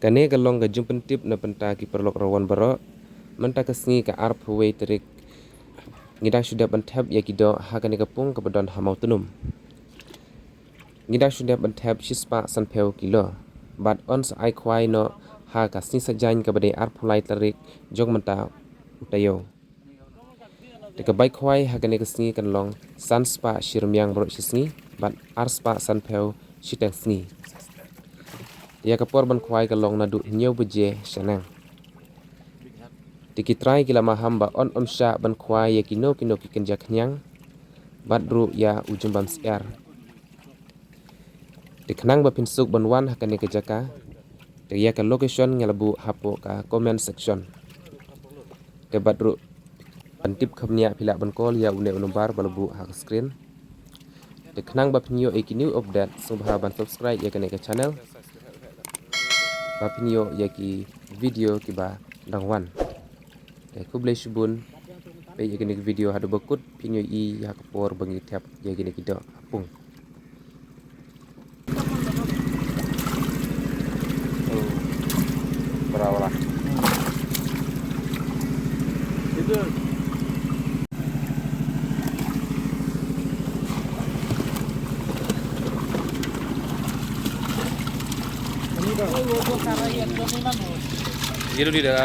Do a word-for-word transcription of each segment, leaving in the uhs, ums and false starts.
Kane ka long ka jingpyntip na bynta ki paralok rawan baroh. Mynta ka sngi ka arphew wei tarik, ngi dang shu dep ban thep ïa ki doh ha kane ka pung kaba don ha Mawtnum. Ngi dang shu dep ban thep shispah sanphew kilo. Bad yn sa ai khwai noh ha ka sngi Saitjaiñ kaba dei arphew lai tarik jong mynta u taïew. Te ka bai khwai ha kane ka sngi kan long san spah shi rmiang baroh shi sngi bad ar spah sanphew shiteng sngi. Ïa ka por ban khwai ka long naduh hynñiew baje shaneng. Te ki trai ki la maham ba yn ym shah ban khwai ïa kino kino ki kynja khñiang bad ruh ïa u jingbam syiar. Te khnang ba phin suk ban wan ha kane ka jaka, te ïa ka location nga la buh hapoh ka comment section. Te bad ruh ban tip kham bniah phi lah ban call ïa une u number ba la buh ha ka screen. Te khnang ba phin ïoh ïa ki new update, sngewbha ban subscribe ïa kane ka channel ba phin ïoh ïa ki video kiba dang wan. Te khublei shibun. Peit ïa kine ki video haduh ba kut, phin ïohi ïa ka por ba ngi thep ïa kine ki doh ha pung. Oh, bra wala. Ye do di da.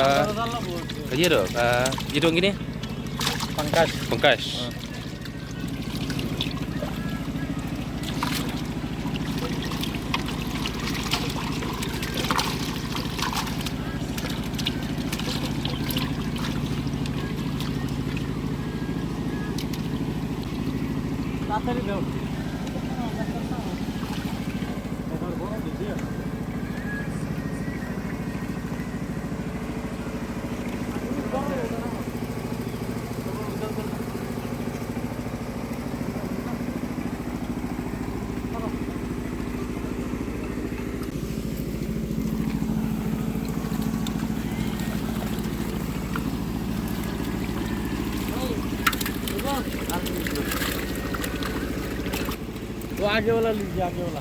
Ka ye do, ka ye do ngini? Pankaj. Pankaj. তাড়াতাড়ি দাও। वो आगे वाला लीजिए, आगे वाला।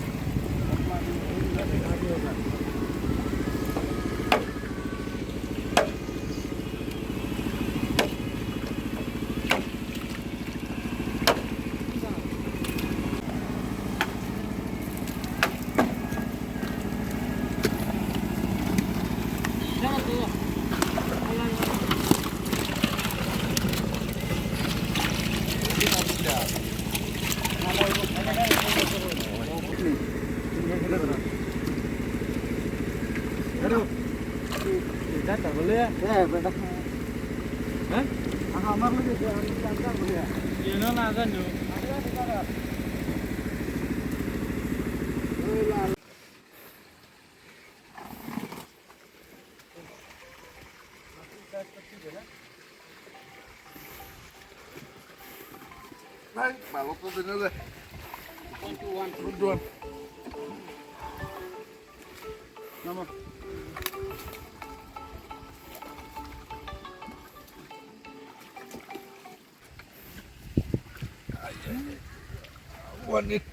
One eight.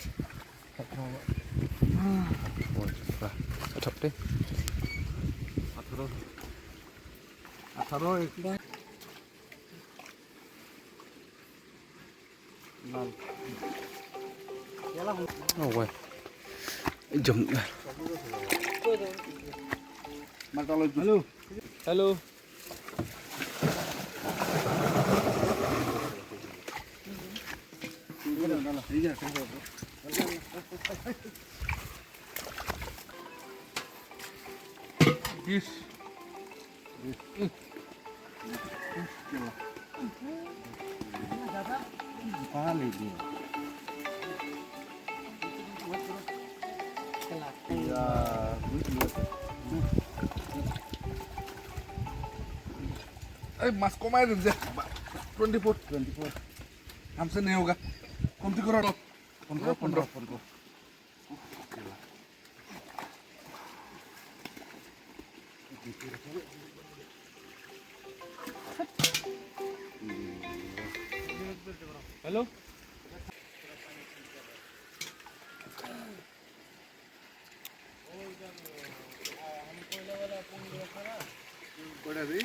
Ka thop te. আঠারো। আঠারো। লাল। Oh, wai. Jom. Hello. Hello. Yes. ए, मास्क कमाए दे मुझे। ट्वेंटी फ़ोर। ट्वेंटी फ़ोर। हमसे नहीं होगा। कौन सी करो? पंद्रह, पंद्रह, पंद्रह। हेलो। What are we?